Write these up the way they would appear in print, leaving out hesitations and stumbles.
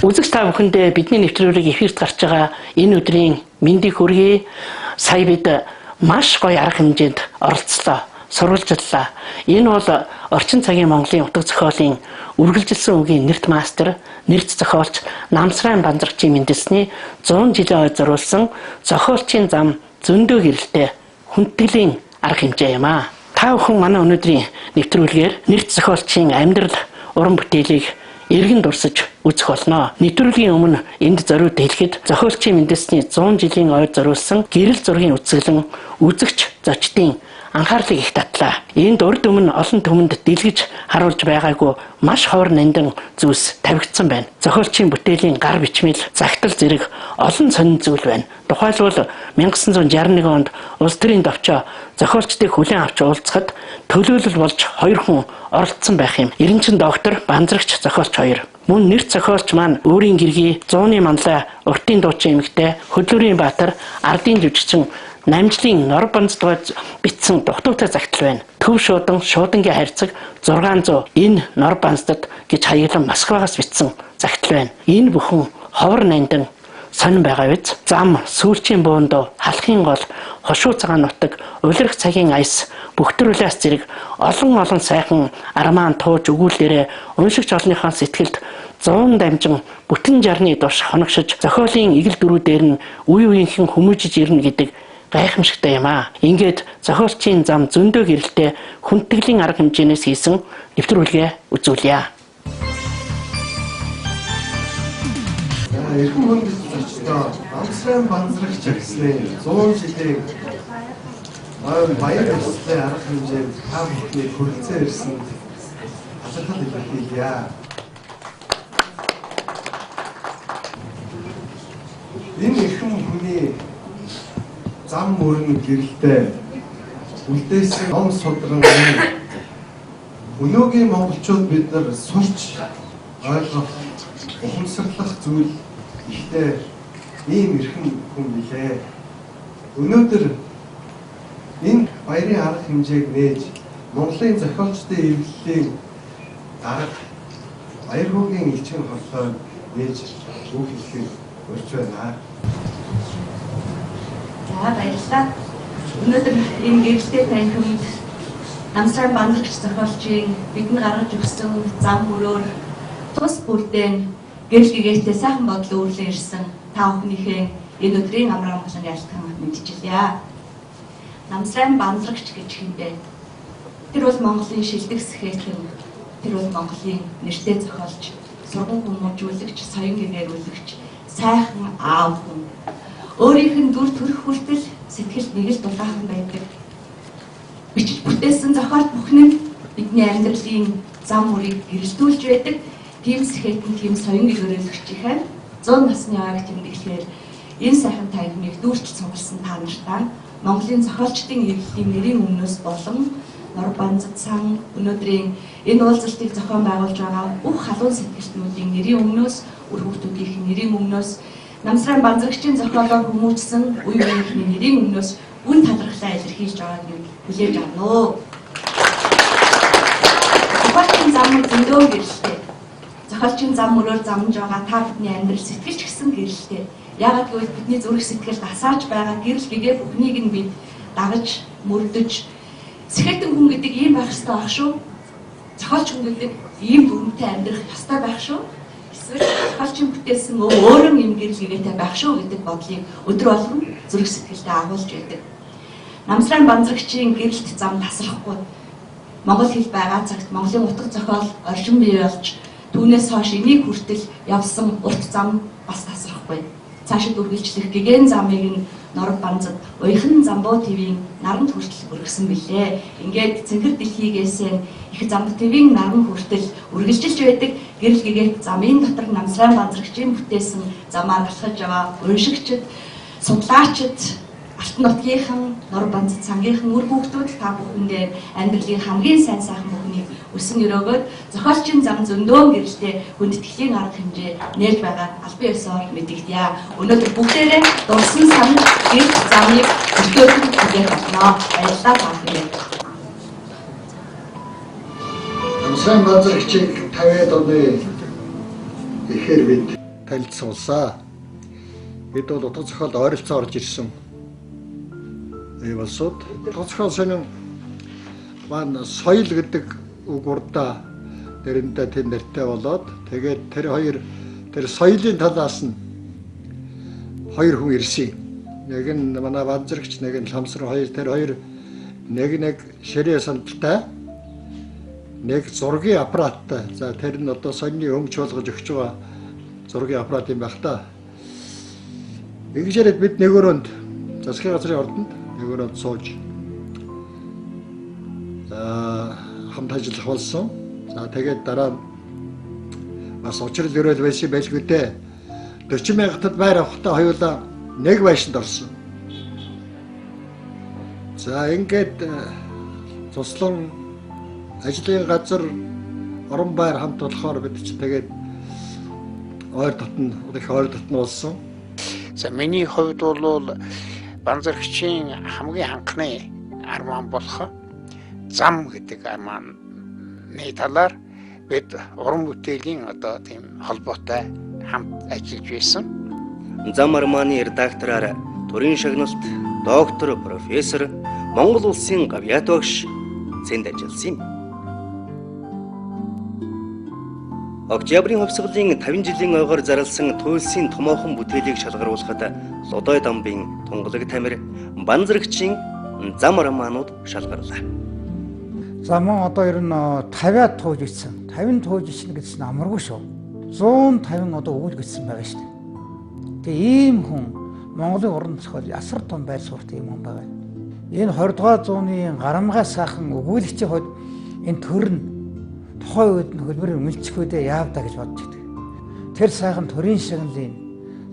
Үзэгч та бүхэндээ бидний нэвтрүүлэг эфирт гарч байгаа энэ өдрийн мэндийг хүргэе. Сая бид маш гоё арга хэмжээнд оролцлоо, сурвалжлалаа. Энэ бол орчин цагийн Монголын утга зохиолын үргэлжилсэн үгийн нэрт мастер, нэрт зохиолч Намсрайн Банзрагчийн мэндэлсний 100 жилийн ой зориулсан зохиолчийн зам зөндөө гэрэлтэй хүндэтгэлийн арга хэмжээ юм аа. Та бүхэн манай өнөөдрийн нэвтрүүлгээр нэрт зохиолчийн амьдрал уран бүтээлийг эргэн дурсаж үзэх болно. Нэвтрүүлгийн өмнө энд зориуд хэлэхэд зохиолчийн мэндэлсний 100 жилийн ой зориулсан гэрэл зургийн үзэсгэлэн үзэгч зочдын анхаарлыг их татлаа. Энд урд өмнө олон түмэнд дэлгэж харуулж байгаагүй маш ховор нандин зүйлс тавигдсан байна. Зохиолчийн бүтээлийн гар бичмэл, загтал зэрэг олон сонин зүйл байна. Тухайлбал 1961 онд улс төрийн товчоо зохиолчдыг хүлээн авч уулзахад төлөөлөл болж хоёр хүн оролцсон байх юм. Эренчин доктор, Банзрагч зохиолч хоёр. Мөн нэрт зохиолч маань өөрийн гэргий, зууны манлай, уртын дуучин эмэгтэй, Хөдлөрийн Баатар, ардын жүжигчин Намжлын нор банздгой бичсэн дугтуутай загтал байна. Төв шуудан, шуудангийн хайрцаг 600 энэ нор банздад гэж хаяглан Москвагаас бичсэн загтал байна. Энэ бүхэн ховор нандин сонин байгаа биз? Зам, сүүлчийн буундуу, халахын гол, хошуу цагаан нутаг, улирах цагийн аяс, бүхтрүүлээс зэрэг олон олон сайхан армаан тууж өгүүлээрээ уншигч олныхоо сэтгэлд 100 дамжин бүтэн 60-ны турш хоногшиж зохиолын эгэл дөрүүдээр нь үе үеийнхэн хүмүүжиж ирнэ гэдэг гайхамшигтай юм аа. Ингээд зохиолчийн зам зөндөө гэрэлтэй хүндэтгэлийн арга хэмжээнээс хийсэн нэвтрүүлгээ үзүүлье. Эрхэм хүндэт зочдоо Намсрайн Банзрагч агсны 100 жилийн ойн баяр ёслолын арга хэмжээнд та бүхний хүрэлцэн ирсэн талархал илэрхийлье. Энэ эрхэм хүний зам мөрөн гэрэлтэй үлдээсэн ном судран өнөөгийн монголчууд бид нар сурч ойлгох, ухамсарлах зүйл ихтэй ийм эрхэм хүн билээ. Өнөөдөр энэ баярын арга хэмжээг нээж Монголын зохиолчдын эвлэлийн дарга Баярхүүгийн элчин хорлоо нээж үг хэлэхийг урьж байна. За баярлалаа. Өнөөдөр энэ гэрэлтэй танхимд Намсрайн Банзрагч зохиолчийн бидэнд гаргаж өгсөн зам мөрөөр тус бүрдэн гэрэл гэгээтэй сайхан бодол үүрлэн ирсэн та бүхнийхээ энэ өдрийн амар амгалан ялтхан мэдчилье. Намсрайн Банзрагч гэж хэмбэ? Тэр бол Монголын шилдэг сэхэтэн, тэр бол Монголын нэртэй зохиолч, сурган хүмүүжүүлэгч, соён гэгэрүүлэгч, сайхан аав хүн. Өөрийнх нь дүр төрх хүртэл сэтгэлд нэг л дулаахан байдаг. Бичиж бүтээсэн зохиол бүхэн нь бидний амьдралын зам мөрийг гэрэлтүүлж байдаг. Тийм сэхэтэн, тийм соён гэгэрүүлэгчийнхээ 100 насны ойг тэмдэглэхээр энэ сайхан танхимыг дүүртэл цугласан та нартаа Монголын зохиолчдын эвлэлийн нэрийн өмнөөс болон Нор Банзад сан өнөөдрийн энэ уулзалтыг зохион байгуулж байгаа бүх халуун сэтгэлтнүүдийн нэрийн өмнөөс, үр хүүхдүүдийн нэрийн өмнөөс, Намсрайн Банзрагчийн зохиолоор хүмүүжсэн үе үеийнхний нэрийн өмнөөс үн талархлаа илэрхийлж байгааг нь хүлээж авна уу. Зохиолчийн зам зөндөө гэрэлтэй. Зохиолчийн зам мөрөөр замнаж байгаа та бидний амьдрал сэтгэлч гэсэн гэрэлтэй. Яагаад гэвэл бидний зүрх сэтгэл дасааж байгаа гэрэл гэгээ бүхнийг нь бид дагаж, мөрдөж, сэхэтэн хүн гэдэг ийм байх ёстой байх шүү. Зохиолч хүн гэдэг ийм дүрмтэй амьдрах ёстой байх шүү. Эсвэл зохиолчийн бүтээсэн өөрөн ийм гэрэл гэгээтэй байх шүү гэдэг бодлыг өдөр болгон зүрх сэтгэлдээ агуулж байдаг. Намсрайн Банзрагчийн гэрэлт зам тасрахгүй. Монгол хэл байгаа цагт Монголын утга зохиол оршин бий болж түүнээс хойш энийг хүртэл явсан урт зам бас тасрахгүй. Цаашид үргэлжлэх гэгэн замыг нь Нор Банзад уяхан Замбуу ТV-ийн наранд хүртэл өргөсөн билээ. Ингээд цэнхэр дэлхийгээс их Замбуу ТV-ийн наран хүртэл үргэлжилж байдаг гэрэл гэгээх замын дотор Намсрайн Банзрагчийн бүтээсэн замаар алхаж яваа уншигчид, судлаачид, Алтан нутгийнхан, Нор Банзад сангийнхан үр хүүхдүүд та бүхэндээ амьдралын хамгийн сайн сайхан бүхнийг өсөн өрөөгөөд зохиолчийн зам зөндөө гэрэлтэй хүндэтгэлийн арга хэмжээ нээлж байгаа албан ёсоор мэдэгдъя. Өнөөдөр бүгдээрээ дурсан сан гэрэл замыг өртөөлөн хүлээх болно. Баярлалаа та бүхэндээ. Намсрайн Банзрагчийг 50-аад оны ихээр бид танилцсан улсаа. Бид бол утга зохиолд ойролцоо орж ирсэн ийм улсууд. Утга зохиол сонин маань соёл гэдэг үг урдаа дэрэндээ тийм нэртэй болоод тэгээд тэр хоёр тэр соёлын талаас нь хоёр хүн ирсэн. Нэг нь манай Банзрагч, нэг нь Ламсран хоёр, тэр хоёр нэг ширээ сандалтай, нэг зургийн аппараттай. За тэр нь одоо сонины өмч болгож өгч байгаа зургийн аппарат юм байх та. Ингэж яриад бид нэг өрөөнд засгийн газрын ордонд нэг өрөөнд сууж хамт ажиллах болсон. За тэгээд дараа нь бас учрал өрөөл байсан байлгүй дээ. 40 мянгатад байр авахдаа хоёулаа нэг байшинд орсон. За ингээд туслан ажлын газар орон байр хамт болохоор бид чи тэгээд ойр дотно, их ойр дотно болсон. За миний хувьд бол Банзрагчийн хамгийн анхны арман болох зам гэдэг арманы талаар бид уран бүтээлийн одоо тийм холбоотой хамт ажиллаж байсан. Зам арманы редактораар төрийн шагналт доктор, профессор, Монгол улсын гавьяат багш Цэнд ажилласан юм. Октябрийн хувьсгалын 50 жилийн ойгоор зарласан туйлсын томоохон бүтээлийг шалгаруулахад Лодой дамбын Тунгалаг тамир, Банзрагчийн зам романууд шалгарлаа. Заман одоо ер нь 50-аад тууж ичсэн. 50 тууж ичнэ гэсэн амаргүй шүү. 150 одоо өгүүлэг бичсэн байгаа шүү дээ. Тэгээ ийм хүн Монголын уран зохиол асар том байр суурьтай юм хүн байгаа. Энэ 20 дугаар зууны гарамгай сайхан өгүүлэгчийн хувьд энэ төр нь тухайн үед нь хөлбөр мэлчих үедээ яавда гэж бодож байдаг. Тэр сайхан төрийн шагналын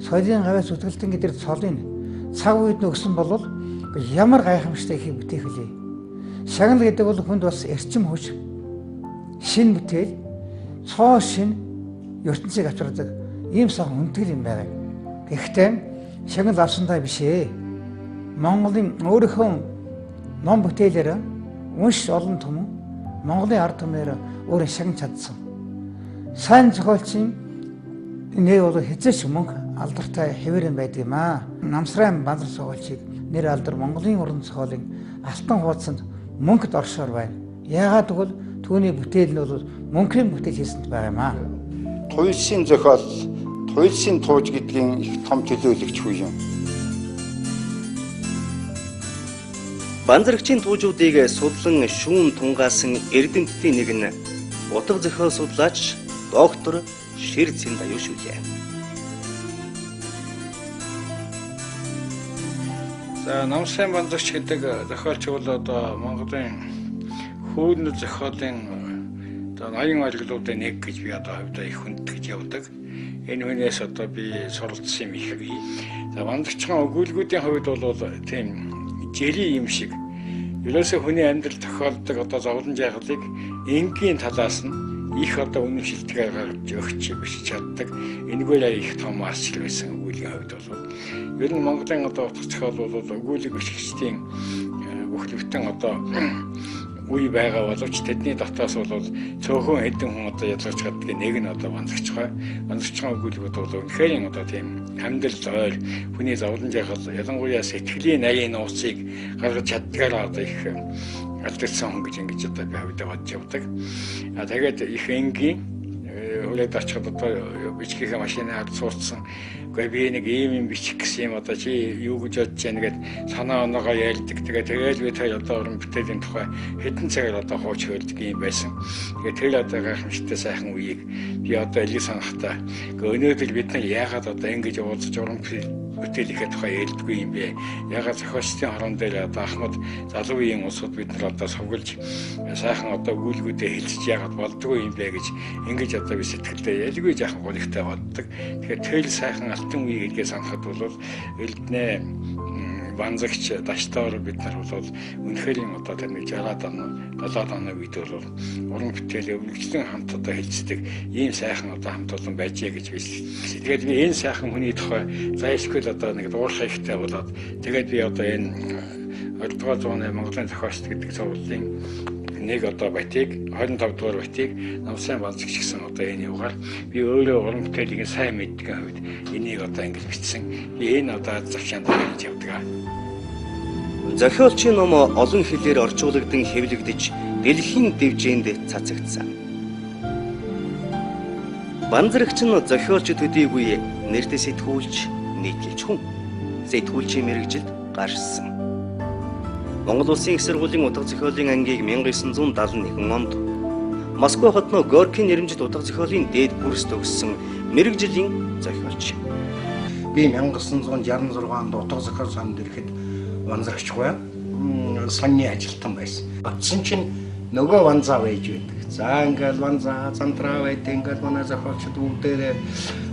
соёлын гавьяас зүтгэлтэн гэдэг цолын цаг үед нөгсөн бол ямар гайхамшигтай ихийг бүтээх вүлээ. Шагнал гэдэг бол хүнд бас эрчим хүч, шин бүтээл, цоо шин ертөнцийг авчирдаг ийм сайхан үнэтгэл юм байгаа. Гэхдээ шагнал авсандаа биш ээ. Монголын өөрийнхөө ном бүтээлээр унш олон түмэн Монголын ард түмнээр өөрөө шагнаж чадсан. Сайн зохиолчийн нэг бол хэзээ ч мөнх алдартай хэвээр юм байдаг юм аа. Намсрайн Банзар зохиолчийг нэр алдар Монголын уран зохиолын алтан хуудсанд мөнхөд оршоор байна. Яагаад гэвэл түүний бүтээл нь бол мөнхийн бүтээл хийсэнд байгаа юм аа. Туйлсын зохиол, туйлсын тууж гэдгийн их том төлөөлөгч хүн юм. Банзрагчийн туужуудыг судлан шүүн тунгаасан эрдэмтдийн нэг нь утга зохиол судлаач доктор Шир Цэндаюу шүү лээ. За Намсрайн Банзрагч гэдэг зохиолч бол одоо Монголын хүүнэ зохиолын одоо ноён оргилуудын нэг гэж би одоо хувьдаа их хүндэтгэж явдаг. Энэ хүнээс одоо би суралцсан юм их бий. За Банзрагчийн өгүүлгүүдийн хувьд бол тийм жирийн юм шиг ерөөсөө хүний амьдрал тохиолддог одоо зовлон жайхлыг энгийн талаас нь их одоо үнэмшилтгээр гаргаж өгч бичиж чаддаг. Энэгээр их том арчил байсан өгүүлгийн хувьд бол ер нь Монголын одоо утга зохиол бол өгүүлэг бичигчдийн бүх лөвтөн одоо үе байгаа боловч тэдний дотоос бол цөөхөн хэдэн хүн одоо ялгарч чаддгийг нэг нь одоо Банзрагч гой. Банзрагчийн өгүүлбүүд бол үнэхээр одоо тийм амьдрал ойр хүний зовлон жайхал ялангуяа сэтгэлийн нарийн нууцыг гаргаж чаддгаараа одоо их алдагдсан хүн гэж ингэж одоо би хувьдаа бодож явдаг. А тэгээд их энгийн хүрээд очиход одоо бичгийнхээ машинаар суудсан. Гэхдээ би нэг ийм юм бичих гэсэн юм одоо чи юу гэж бодож байна гэд санаа оноогоо ярьдаг. Тэгээд тэгэл би тэр одоо уран бүтээлийн тухай хэдэн цагаар одоо хууч хөлдөг юм байсан. Тэгээд тэр одоо гайхамшигтай сайхан үеийг би одоо элэг санахдаа өнөөдөр бид нар яагаад одоо ингэж уулзаж уран бүтээлийнхээ тухай ярьдаггүй юм бэ? Яагаад зохиолчдын хорон дээр одоо ахмад залуу үеийн улсууд бид нар одоо сугалж сайхан одоо өгүүлгүүдээ хэлцэж яагаад болдгоо юм бэ гэж ингэж одоо би сэтгэлдээ ялгүй жаахан гонигтай боддог. Тэгэхээр тэр сайхан алтан үе гэдгээ санахад бол Элдэнэ Банзагч Даштоор бид нар бол үнэхээр юм одоо тэр нэг 60-аад он 70-аад оны үед бол уран бүтээл өвлөгчлөн хамт одоо хэлцдэг ийм сайхан одоо хамт олон байжээ гэж би. Тэгээд би энэ сайхан хүний тухай зайлшгүй л одоо нэг дуурах ихтэй болоод тэгээд би одоо энэ 20 дугаар зууны Монголын зохиолч гэдэг цувралын нэг одоо батийг 25 дугаар батийг Намсрайн Банзрагч гэсэн одоо энэ юугаар би өөрөө уран бүтээлийг сайн мэддэг хувьд энийг одоо ингэж бичсэн. Би энэ одоо завшаанд хийж явдаг. Зохиолчийн ном олон хэлээр орчуулагдан хэвлэгдэж дэлхийн дэвжээнд цацагдсан. Банзрагч нь зохиолч төдийгүй нэртэй сэтгүүлч, нийтлэлч хүн. Сэтгүүлчийн мэргэжилд гарсан. Монгол Улсын их сургуулийн утга зохиолын ангийг 1971 онд Москва хотноо Горькийн нэрэмжит утга зохиолын дээд курс төгссөн мэргэжлийн зохиолч. Би 1966 онд утга зохиол санд ирэхэд Банзрагч гуй санны ажилтан байсан. Очсон чинь нөгөө Ванзаа байж байдаг. За ингээл Ванзаа, Зандраа байдаг. Ингээл манай зохиолчд бүгдээрээ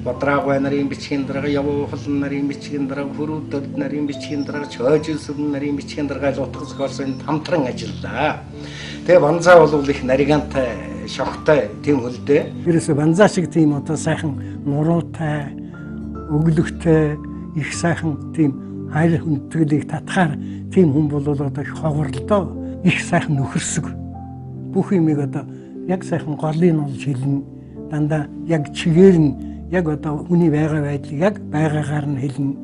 Бодраагуй нарын бичгийн дарга, Явуухлан нарын бичгийн дарга, Хөрүүдэд нарын бичгийн дарга, Чойжилсүрэн нарын бичгийн дарга утга зохиолсон хамтран ажиллаа. Тэгээ Ванзаа бол их наригантай, шогтой тийм хөлдөө. Ерөөсө Ванзаа шиг тийм одоо сайхан нуруутай, өглөгтэй, их сайхан тийм хайр хүндэтгэлийг татхаар тийм хүн бол одоо их ховор л доо. Их сайхан нөхөрсөг. Бүх юмыг одоо яг сайхан голыг нь олж хэлнэ. Дандаа яг чигээр нь яг одоо хүний байгаа байдлыг яг байгаагаар нь хэлнэ.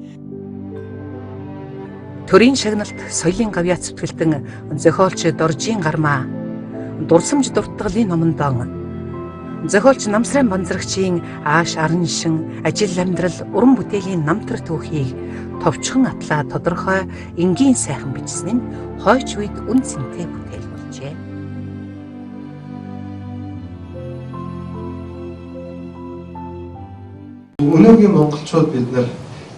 Төрийн шагналт соёлын гавьяат зүтгэлтэн зохиолч Доржийн гармаа дурсамж дуртгалын номондон зохиолч Намсрайн Банзрагчийн ааш араншин ажил амьдрал уран бүтээлийн намтар түүхийг товчхон атлаа тодорхой энгийн сайхан бичсэн нь хойч үед үн цэнтэй бүтээл болжээ. Өнөөгийн монголчууд бид нар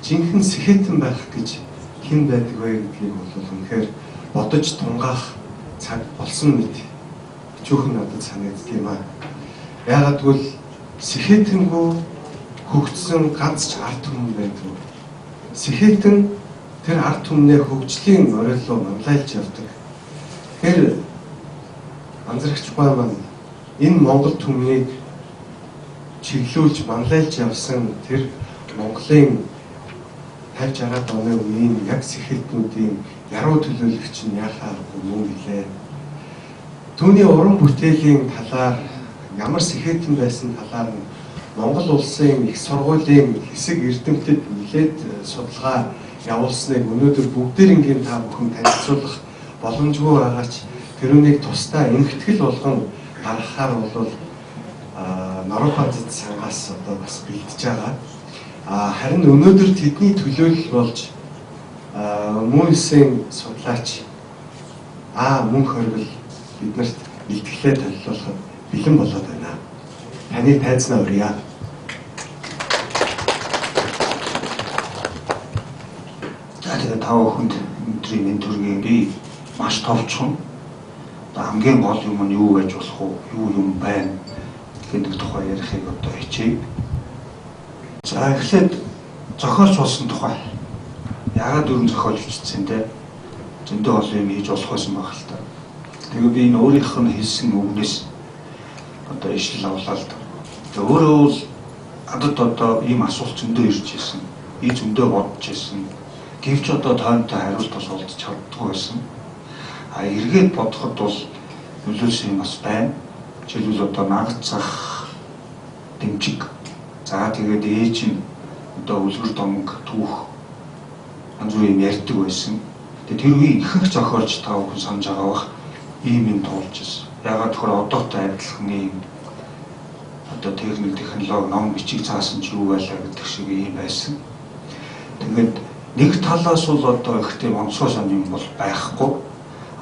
жинхэнэ сэхэтэн байх гэж хэн байдаг вэ гэдгийг бол үнэхээр бодож тунгаах цаг болсон мэт өчүүхэн надад санагддаг юм аа. Яагаад гэвэл сэхэтэнгүй хөгжсөн ганц ч ард түмэн байдгүй. Сэхэтэн тэр ард түмнээ хөгжлийн орой руу манлайлж явдаг. Тэгэхээр Банзрагч гуай маань энэ Монгол түмнийг чиглүүлж манлайлж явсан тэр Монголын 50 60-аад оны үеийн яг сэхэтнүүдийн яруу төлөөлөгч нь яхаа аргагүй мөн билээ. Түүний уран бүтээлийн талаар ямар сэхэтэн байсан талаар нь Монгол улсын их сургуулийн хэсэг эрдэмтэд нэлээд судалгаа явуулсныг өнөөдөр бүгдээрингийн та бүхэн танилцуулах боломжгүй байгаа ч тэрүүнийг тусдаа эмхтгэл болгон гаргахаар бол Норопазд сангаас одоо бас бэлдэж байгаа. Харин өнөөдөр тэдний төлөөлөл болж мөн судлаач мөн хоригл биднэрт бэлтгэлээ толилуулахад бэлэн болоод байна. Таны тайзнаа урья. За тэгээд та бүхэнд өдрийн мэнд төргийн би маш товчхон одоо хамгийн гол юм нь юу байж болох вэ? Юу юм байна гэдэг тухай ярихыг одоо хичээе. За эхлээд зохиолч болсон тухай. Яагаад дөрвөн зохиолч бичсэн те? Зөндөө олон юм хийж болох байсан байх л та. Тэгээ би энэ өөрийнх нь хэлсэн үгнээс одоо ишлэл авлаа л да. Тэгээ өөрөө бол надад одоо ийм асуулт зөндөө ирж ирсэн. Би зөндөө бодож ирсэн. Гэвч одоо тоймтой хариулт бас олдож чаддгүй байсан. А эргээд бодоход бол нөлөөлсөн юм бас байна. Жишээлбэл одоо нагад цах дэмжиг. За тэгээд ээж нь одоо үлгэр домог түүх янз бүрийн юм ярьдаг байсан. Тэгээд тэр үеийн ихэнх зохиолч та бүхэн санаж байгаа бах ийм юм туулж ирсэн. Ягаад гэвэл одоотой адилхан ийм одоо техник, технологи, ном бичиг цаасан ч юу байлаа гэдэг шиг ийм байсан. Тэгээд нэг талаас бол одоо их тийм онцгой сонин юм бол байхгүй.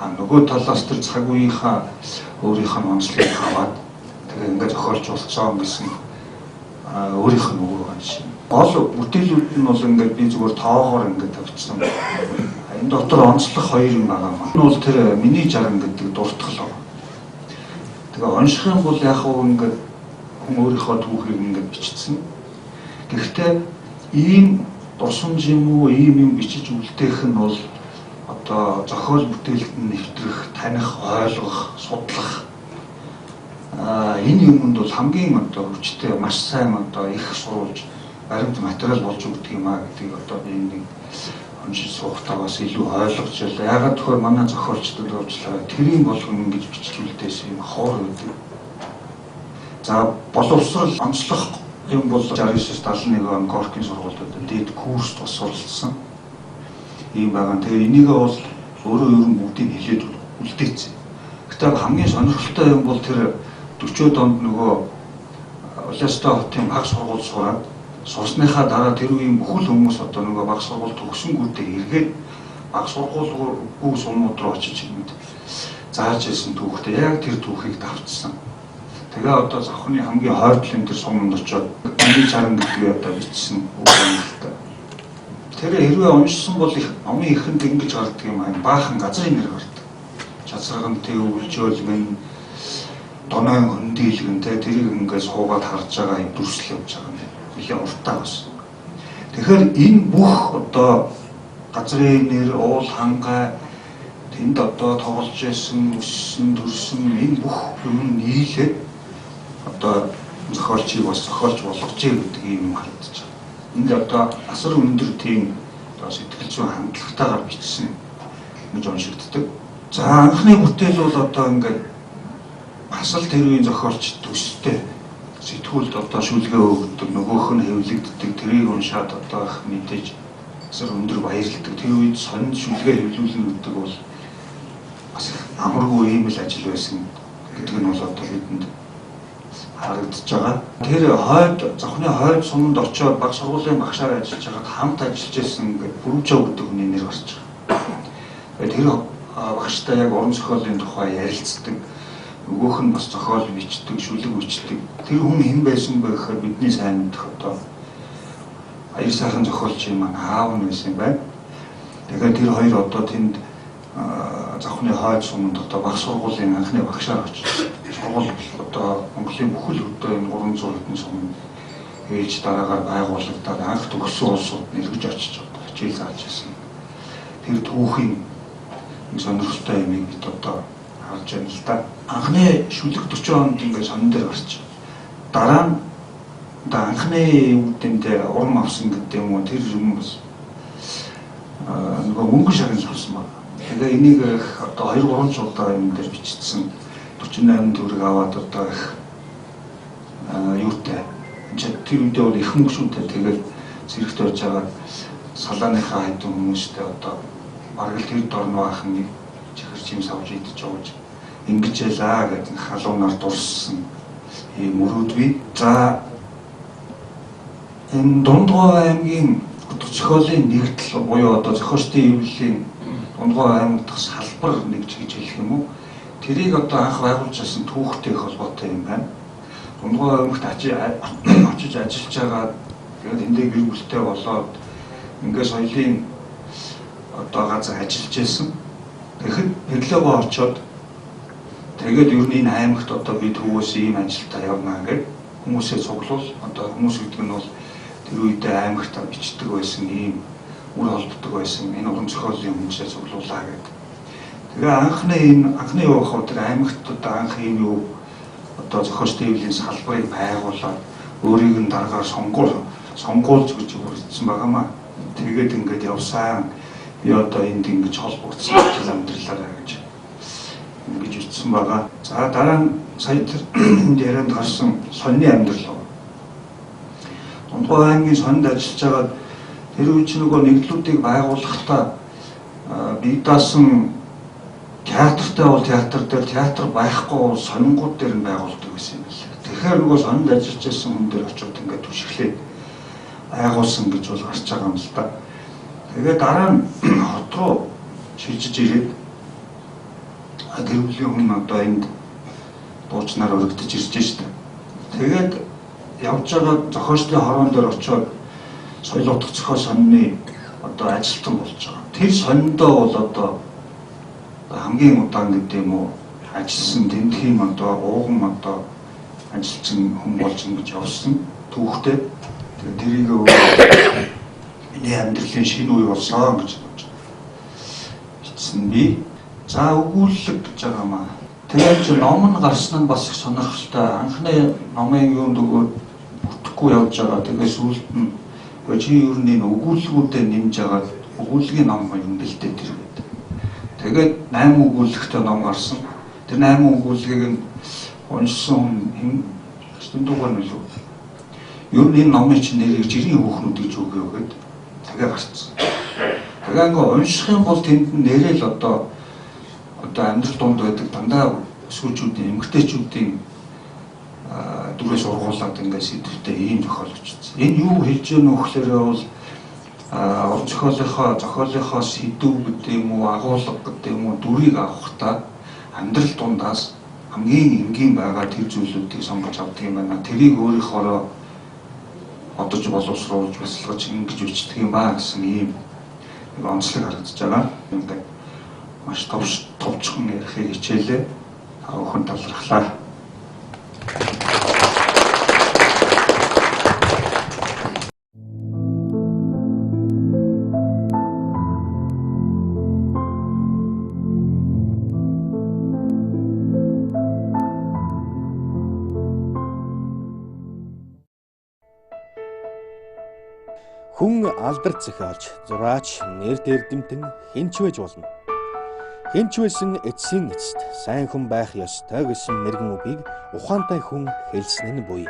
А нөгөө талаас тэр цаг үеийнхаа өөрийнх нь онцлогийг аваад тэгээ ингээд зохиолч болцсон гэсэн өөрийнх нь үг байгаа юм. Гол бүтээлүүд нь бол ингээд би зүгээр тоогоор ингээд тавьчихсан. Энэ дотор онцлог хоёр юм байгаа юм. Энэ бол тэр миний жаран гэдэг дуртгал байна. Тэгээ онших юм бол яг уу ингээд хүн өөрийнхөө түүхийг ингээд бичсэн. Гэхдээ ийм дурсамж юм уу, ийм юм бичиж үлдээх нь бол одоо зохиол бүтээлд нь нэвтрэх, таних, ойлгох, судлах энэ юмд бол хамгийн одоо хүчтэй, маш сайн одоо их сурвалж баримт материал болж өгдөг юм а гэдгийг одоо би нэг уншиж суухтаа бас илүү ойлгож байлаа. Яагаад гэвэл манай зохиолчдод уучлаарай тэрийн болгон ингэж бичлүүлдээс юм хоор байдаг. За боловсрол онцлох юм бол 69-71 он Горкийн сургуульд дээд курст бас суралцсан юм байгаа. Тэгээ энийг бол өөрөө ер нь бүгдийг хэлээд үлдээсэн. Гэтэ хамгийн сонирхолтой юм бол тэр 40-од онд нөгөө Улаанбаатар хотын баг сургууль сураад сурсныхаа дараа тэр үеийн бүхэл хүмүүс одоо нөгөө баг сургууль төгсөнгүүтээ эргээд баг сургуулгүй сумууд руу очиж ирэнд зааж ирсэн түүхтэй яг тэр түүхийг давтсан. Тэгээ одоо завхны хамгийн хойдлын тэр суманд очиод Анги чаран гэдгийг одоо бичсэн үг юм л та. Тэр хэрвээ уншсан бол их номын эхэнд ингэж гардаг юм аа. Баахан газрын нэр гардаг. Чацраган тэвлжөөлгөн донойн хөндийлгэн те тэрийг ингээд суугаад харж байгаа юм дүрслэл явж байгаа юм. Нэлээд уртаа бас. Тэгэхээр энэ бүх одоо газрын нэр, уул хангай тэнд одоо тоглож байсан, өссөн, төрсөн энэ бүх юм нийлээд одоо зохиолчийг бас зохиолч болгожээ гэдэг юм харагдаж байгаа. Энд одоо асар өндөр тийм одоо сэтгэл зүйн хандлагатайгаар бичсэн гэж уншигддаг. За анхны бүтээл бол одоо ингээд бас л тэр үеийн зохиолч төстэй сэтгүүлд одоо шүлгээ өгдөг, нөгөөх нь хэвлэгддэг, тэрийг уншаад одоо их мэдээж асар өндөр баярлдаг. Тэр үед сонинд шүлгээ хэвлүүлнэ гэдэг бол бас их амаргүй ийм л ажил байсан гэдэг нь бол одоо бидэнд харагдаж байгаа. Тэр хойд зохны хойд суманд очиод баг сургуулийн багшаар ажиллаж байгаад хамт ажиллаж байсан ингээд Бүрүмжөө гэдэг хүний нэр гарч байгаа. Тэр багштай яг уран зохиолын тухай ярилцдаг. Нөгөөх нь бас зохиол бичдэг, шүлэг бичдэг. Тэр хүн хэн байсан бэ гэхээр бидний сайн мэдэх одоо аяр сайхан зохиолч юм маань аав нь байсан юм байна. Тэгэхээр тэр хоёр одоо тэнд зохны хойд суманд одоо баг сургуулийн анхны багшаар очиж сургууль одоо Монголын бүхэл хөдөө энэ 300 хэдэн суманд ээлж дараагаар байгуулагдаад анх төгссөн улсууд нэргэж очиж одоо хичээл зааж байсан. Тэр түүхийн сонирхолтой юмыг бид одоо харж байна л да. Анхны шүлэг 40 онд ингээд сонин дээр гарч дараа нь одоо анхны юу гэдэг урам авсан гэдэг юм уу тэр юм бас нөгөө мөнгө шагнал авсан байна. Тэгээ энийг одоо 2 3 удаа юм дээр бичсэн 48 төгрөг аваад одоо их юутай тэр үедээ бол их мөнгө шүү дээ. Тэгээд зэрэгт байж байгаа салааныхаа хайдун хүмүүстэй одоо бараг л тэр дорн баахан нэг чихэр чимс авч идэж ууж ингэж ялаа гэдэг халуунаар дурссан ийм мөрөөд бий. За энэ Дундгой аймгийн зохиолын нэгдэл буюу одоо зохиолчдын эвлэлийн Дундгой аймаг дахь салбар нэгж гэж хэлэх юм уу? Тэрийг одоо анх байгуулж байсан түүхтэй их холбоотой юм байна. Дундгой аймагт очиж ажиллаж байгаа тэгээд эндээ гэр бүлтэй болоод ингээд соёлын одоо газар ажиллаж байсан. Тэгэхэд Берлогоо очоод тэгээд ер нь энэ аймагт одоо би төвөөс ийм ажилдаа явна гэдэг хүмүүсээ цуглуул одоо хүмүүс гэдэг нь бол тэр үедээ аймагт бичдэг байсан ийм үр холбдог байсан энэ уран зохиолын хүмүүсээ цуглуулаа гэдэг. Тэгээ анхны энэ анхны юу хав тэр аймагт одоо анх ийм юу одоо зохиолчдын эвлэлийн салбарыг байгуулад өөрийг нь дараагаар сонгуулж гэж үргэлжсэн байгаамаа. Тэгээд ингээд явсан. Би одоо энд ингэж холбогдсон ажил амьдралаараа гэж ингэж бичсэн байгаа. За дараа нь сая тэр энд ярианд гарсан сонины амьдрал. Дундгой аймгийн сонд ажиллаж байгаад тэр үе чинь нөгөө нэгдлүүдийг байгуулахдаа бие даасан театртай бол театр дээр театр байхгүй бол сонингууд дээр нь байгуулдаг байсан юм байна. Тэгэхээр нөгөө сонинд ажиллаж байсан хүн дээр очиод ингээд түшиглээд байгуулсан гэж бол гарч байгаа юм л да. Тэгээд дараа нь хот руу шилжиж ирээд гэр бүлийн хүн одоо энд дуучнаар өргөдөж ирж штэ. Тэгээд явж байгаа зохиолчдын хороон дээр очиод соёл утга зохиол сонины одоо ажилтан болж байгаа. Тэр сониндоо бол одоо хамгийн удаан гэдэг юм уу ажилласан тентхийн одоо ууган одоо ажилтсан хүн болж ингэж явсан түүхтэй. Тэгээд тэрийг миний амьдралын шинэ үе болсон гэж бодож бичсэн би. За өгүүлэг гэж байгаа маа. Тэгээд чи ном нь гарсан нь бас их сонирхолтой. Анхны номын юунд өгөөд бүтэхгүй явж байгаа. Тэгээд сүүлд нь чи ер нь энэ өгүүлгүүдээ нэмж байгаа Өгүүлгийн ном юм бэлдээ тэр гэдэг. Тэгээд 8 өгүүлэгтэй ном гарсан. Тэр 8 өгүүлгийг нь уншсан хүн хэн дугаар нь лүү. Ер нь энэ номын чинь нэрийг жирийн хүүхнүүд гэж өгөө гэд тэгээ гарцсан. Тэгээ ингээ унших юм бол тэнд нь нэрэл одоо амьдрал дунд байдаг дандаа өсвөчүүдийн эмгтээчүүдийн дүрээс ургуулад ингээ сэдвтэй ийм зохиол бичсэн. Энэ юу хэлж гэнэ вэ гэхээр бол уран зохиолынхоо сэдв гэдэг юм уу, агуулга гэдэг юм уу, дүрийг авахдаа амьдрал дундаас хамгийн энгийн байгаа тэр зүйлүүдийг сонгож авдаг юм байна. Тэрийг өөрийнхөөрөө одож боловсруулж бясалгаж ингэж бичдэг юм ба гэсэн ийм нэг онцлог харагдаж байгаа. Ингээд маш товчхон ярихыг хичээлээ. Та бүхэн талархлаа. Хүн алдарт зохиолч, зураач, нэр дэрдэмтэн хэн ч байж болно. Хэн ч байсан эцсийн эцэст сайн хүн байх ёстой гэсэн мэргэн үгийг ухаантай хүн хэлсэн нь буй.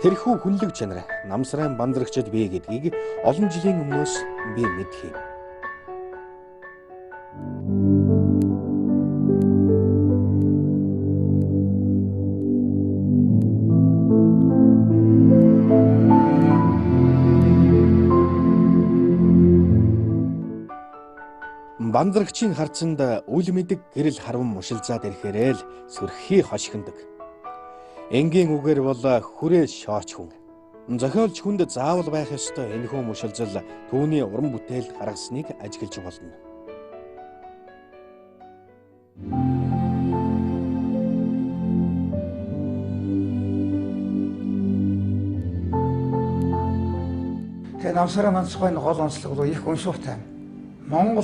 Тэрхүү хүнлэг чанар Намсрайн Банзрагчид бий гэдгийг олон жилийн өмнөөс би мэдэх юм. Банзрагчийн харцанд үл мэдэг гэрэл харван мушилзаад ирэхээрээ л сөрхий хошигндог. Энгийн үгээр бол хүрээ шооч хүн. Зохиолч хүнд заавал байх ёстой энэхүү мушилзал түүний уран бүтээлд гаргасныг ажиглаж болно. Тэгээ Намсрайн Банзрагчийн гол онцлог бол их уншууртай. Монгол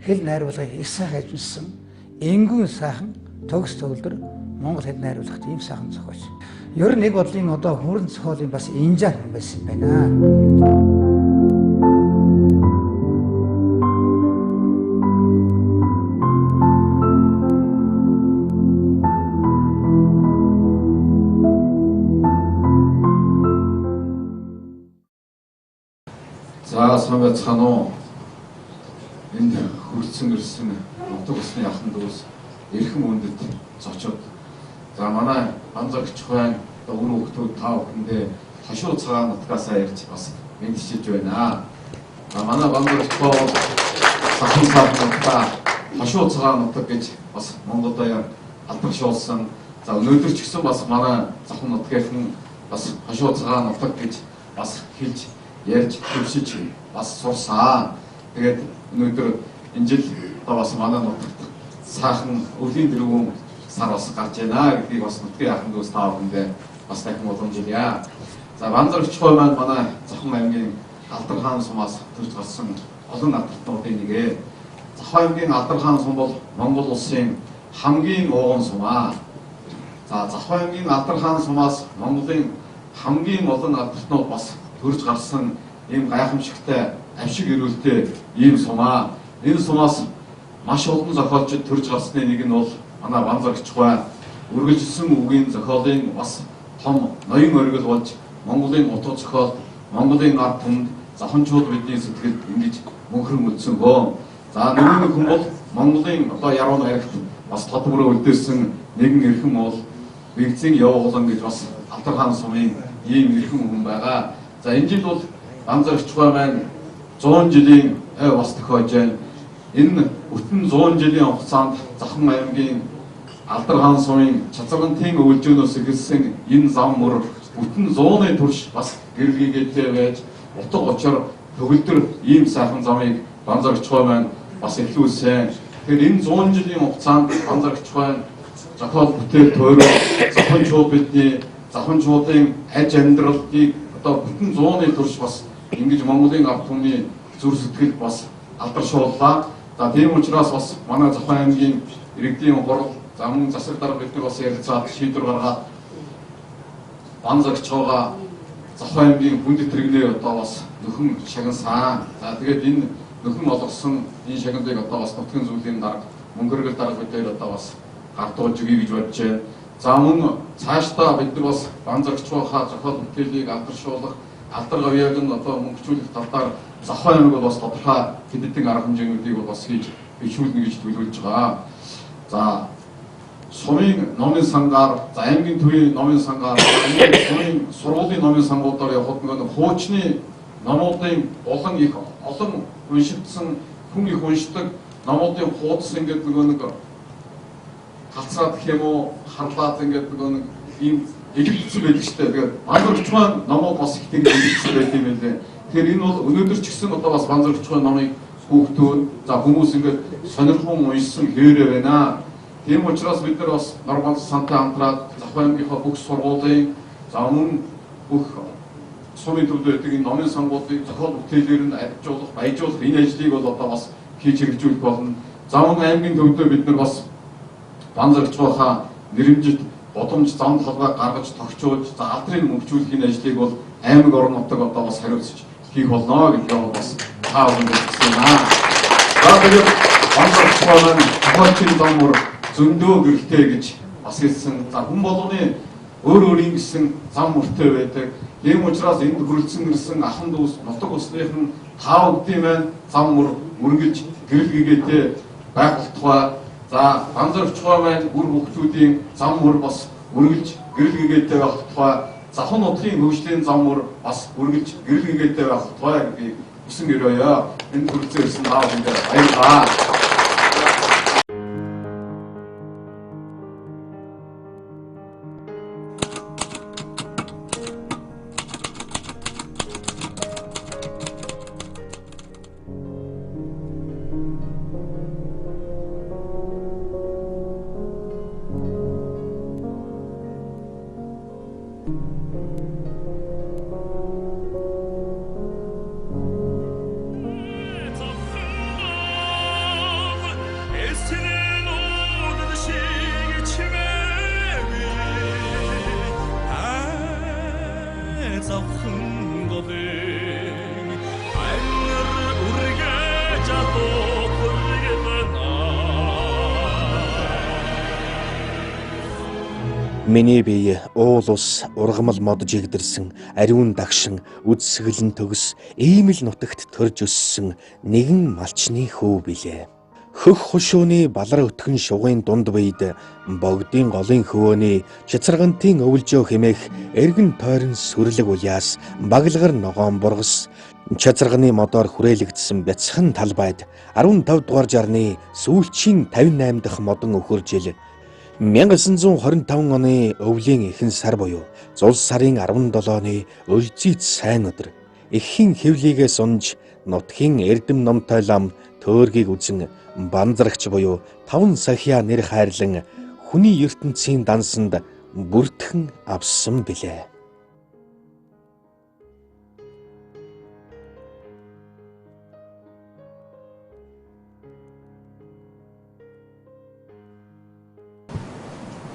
хэл найруулгыг их сайхан эзэмшсэн, энгийн сайхан төгс төгөлдөр монгол хэл найруулгах ийм сайхан зохиолч. Ер нь нэг бодлын одоо хүрэн зохиолын бас инжаар хүн байсан юм байна. За сайн байцгаана уу? Энд хүрэлцэн ирсэн нутаг усны ахан дүүс эрхэм хүндэт зочид. За манай Банзрагч байна. Одоо үр хүүхдүүд та бүхэндээ хошуу цагаан нутгаасаа ирж бас мэдчилж байна. За манай Банзрагч бол сахин сар нутгаа хошуу цагаан нутаг гэж бас Монголд алдаршуулсан. За өнөөдөр ч гэсэн бас манай Завхан нутгийнхан бас хошуу цагаан нутаг гэж бас хэлж ярьж төвшиж бас сурсан. Тэгээд өнөөдөр энэ жил одоо бас манай нутагт сайхан өвлийн дэргүүн сар бас гарч байна гэдгийг бас нутгийн ахан дүүс та бүхэндээ бас дахин уламжилъя. За Банзрагч маань манай Завхан аймгийн Алдар хаан сумаас төрж гарсан олон алдарт-нуудын нэг. Завхан аймгийн Алдар хаан сум бол Монгол улсын хамгийн ууган сум аа. За Завхан аймгийн Алдар хаан сумаас Монголын хамгийн олон алдарт-нууд бас төрж гарсан ийм гайхамшигтай авшиг эрүүлтэй ийм сум аа. Энэ сумаас маш олон зохиолчид төрж гарсны нэг нь бол манай Банзрагч бай. Үргэлжилсэн үгийн зохиолын бас том ноён оргил болж Монголын утга зохиол, Монголын ард түмэнд завханчууд бидний сэтгэлд ингэж мөнхрөн үлдсэн хөө. За нөгөө нэг хүн бол Монголын одоо яруу найрагт бас тод мөрөө үлдээсэн нэгэн эрхэм бол Бэгзийн Явуулан гэж бас Алдар хаан сумын ийм эрхэм хүн байгаа. За энэ жил бол Банзрагч маань 100 жилийн ой бас тохиож байна. Энэ бүтэн 100 жилийн хугацаанд Завхан аймгийн Алдар хаан сумын Чазаргантын өвлжөөнөөс эхэлсэн энэ зам мөр бүтэн 100-ны турш бас гэрэлгээгээтэй байж утга учир төгөлдөр ийм сайхан замыг Банзрагч маань бас эхлүүлсэн. Тэгэхээр энэ 100 жилийн хугацаанд Банзрагч маань зохиол бүтээл тойроо завханчууд бидний завханчуудын аж амьдралыг одоо бүтэн 100-ны турш бас ингэж Монголын ард түмний зүр сэтгэл бас алдаршууллаа. За тийм учраас бас манай Завхан аймгийн иргэдийн хурал, за мөн засаг дарга бидний бас ярилцаад шийдвэр гаргаад Банзрагчгаа Завхан аймгийн хүндэт иргэнээр одоо бас нөхөн шагнасан. За тэгээд энэ нөхөн олгосон энэ шагналыг одоо бас нутгийн зүйлийн дарга, мөнгөргөл дарга бид хоёр одоо бас гардуулж өгье гэж бодож байна. За мөн цаашдаа бид нар бас Банзарч байхаа зохиол бүтээлийг алдаршуулах, алдар гавьяаг нь одоо мөнгөчүүлэх тал дээр Завхан аймаг бол бас тодорхой хэд хэдэн арга хэмжээнүүдийг бол бас хийж бичүүлнэ гэж төлөвлөж байгаа. За сумын номын сангаар, за аймгийн төвийн номын сангаар, сумын сургуулийн номын сангуудаар явхад нөгөө хуучны номуудын улан их олон уншигдсан, хүн их уншдаг номуудын хуудас ингээд нөгөө нэг галцраад гэх юм уу, харлаад ингээд нөгөө нэг ийм элэгдсэн байдаг шүү дээ. Тэгээд Банзарч маань номууд бас их тэгж элэгдсэн байт юм байлээ. Тэгэхээр энэ бол өнөөдөр ч гэсэн одоо бас Банзарч маань номыг хүүхдүүд, за хүмүүс ингээд сонирхон уншсан хэвээрээ байна. Тийм учраас бид нар бас Норгон сантай хамтраад Завхан аймгийнхаа бүх сургуулийн, за мөн бүх сумын төвд байдаг энэ номын сангуудыг зохиол бүтээлээр нь арилжуулах, баяжуулах энэ ажлыг бол одоо бас хийж хэрэгжүүлэх болно. За мөн аймгийн төвдөө бид нар бас Банзарч байхаа нэрэмжит бодомж зам толгой гаргаж тогтчуулж, за алдрыг мөнгөчүүлэх энэ ажлыг бол аймаг орон нутаг одоо бас хариуцж хийх болно гэдгээ бол бас та бүхэнд хэлсэн юм аа. За тэгээд Банзарч маань зохиолчийн зам мөр зөндөө гэрэлтэй гэж бас хэлсэн. За хүн болгоны өөр өөрийн гэсэн зам мөртэй байдаг. Тийм учраас энд хүрэлцэн ирсэн ахан дүүс нутаг усныхан та бүгдийн маань зам мөр үргэлж гэрэл гэгээтэй байх болтугай. За Банзарч маань үр хүүхдүүдийн зам мөр бас үргэлж гэрэл гэгээтэй байх болтугай. Завхан нутгийн хөгжлийн зам мөр бас үргэлж гэрэл гэгээтэй байх болтугай гэдгийг хүсэн өрөөе. Энд хүрэлцэн ирсэн та бүхэндээ баярлалаа. Миний бие уул ус ургамал мод жигдэрсэн ариун дагшин үдсгэлэн төгс ийм л нутагт төрж өссөн нэгэн малчны хүү билээ. Хөх хушууны балар өтгөн шугын дунд үед богдын голын хөвөөний чацаргантын өвлжөө хэмээх эргэн тойрон сүрлэг улиас баглагар ногоон бургас чацарганы модоор хүрээлэгдсэн бяцхан талбайд 15 дугаар жарны сүүлчийн 58 дахь модон өхөр жил 1925 оны өвлийн ихэнх сар буюу зул сарын 17-ны өлзийт сайн өдөр эхийн хэвлийгээс унж нутгийн эрдэм номтой лам төөргийг үзэн Банзарагч буюу таван сахиа нэр хайрлан хүний ертөнцийн дансанд бүртгэн авсан билээ.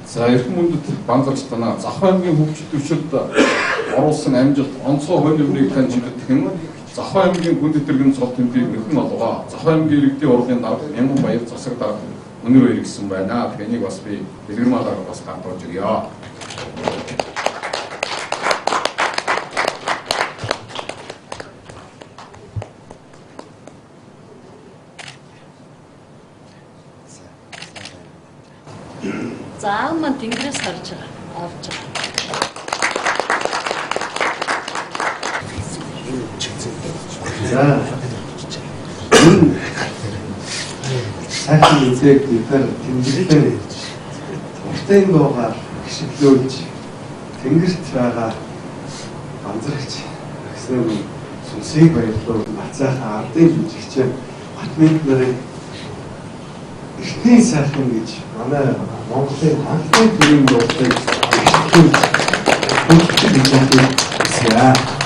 За эрхэм хүндэт Банзарч танаа Завхан аймгийн хөгжил дэвшилд оруулсан амжилт онцгой хонь өрийг тань чиглэтгэн Завхан аймгийн хүндэт иргэн цол тэмдгийг нөхөн олгоо. Завхан аймгийн иргэдийн урлагийн дарга Мянган Баяр засаг дарга өнөр баяр гэсэн байна. Тэгэхээр энийг бас би дэлгэрмаа дарга бас гардуулж өгье. За аав маань тэнгэрээс гарч байгаа, авч байгаа. За энэ сайхан үдээ бид нар тэмдэглэн уртын дуугаар гიშгэлүүлж тэнгэрт байгаа Банзарагч агсны сүнсийг баярлуулж бацаахан ардын жүжигч Батмент нарыг эртний сайхан гэж манай Монголын анхны төрийн дуулыг гიშгэлүүлж хөгжиж гэж хэлсэн.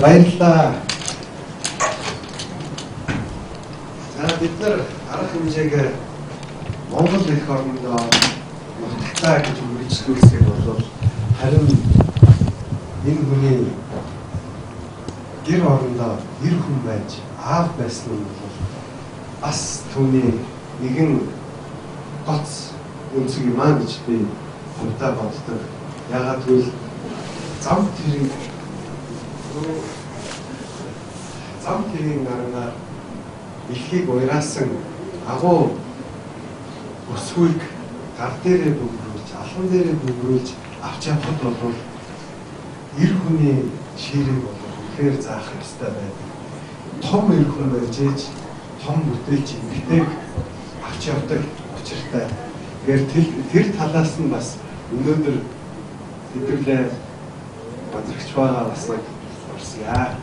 Баярлалаа. За бид нар арга хэмжээг Монгол эх орондоо нутагтаа гэж үргэлжлүүлсээр бол харин энэ хүний гэр орондоо эр хүн байж аав байсан нь бол бас түүний нэгэн гоц өнцөг юм аа гэж би хувьдаа боддог. Яагаад гэвэл зам тэрийн нарангаар дэлхийг уйраасан агуу өсвийг гар дээрээ бөмбөрүүлж, алан дээрээ бөмбөрүүлж авч явахад бол эр хүний ширийг бол үнэхээр заах ёстой байдаг. Том эр хүн байж ээж том бүтээлч эмэгтэйг авч явдаг учиртай. Тэгэхээр тэр талаас нь бас өнөөдөр хэдүүлээ бадрагч байгаа бас нэг орсъя.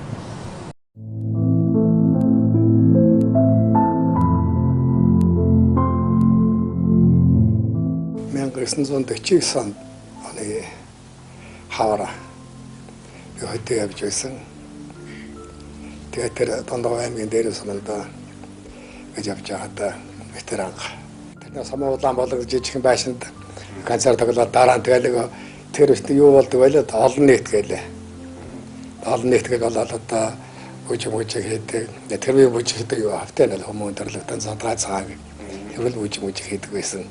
1949 оны хавар би хөтөө явж байсан. Тэгээд тэр Дондогов аймгийн дээрээс суманд гэж явж байхад ветеран. Тэр самуу улаан болог жижигхэн байшинд концерт тоглоод дараа нь тэгэл тэр үст юу болдог байлаа олон нийт гэлээ. Олон нийт гэл болоод одоо бүжиг мүжиг хийдэг. Тэр би бүжиг хийдэг юу хавтай нэг хүмүүн төрлөختөн задгаа цагааг тэр л бүжиг мүжиг хийдэг байсан.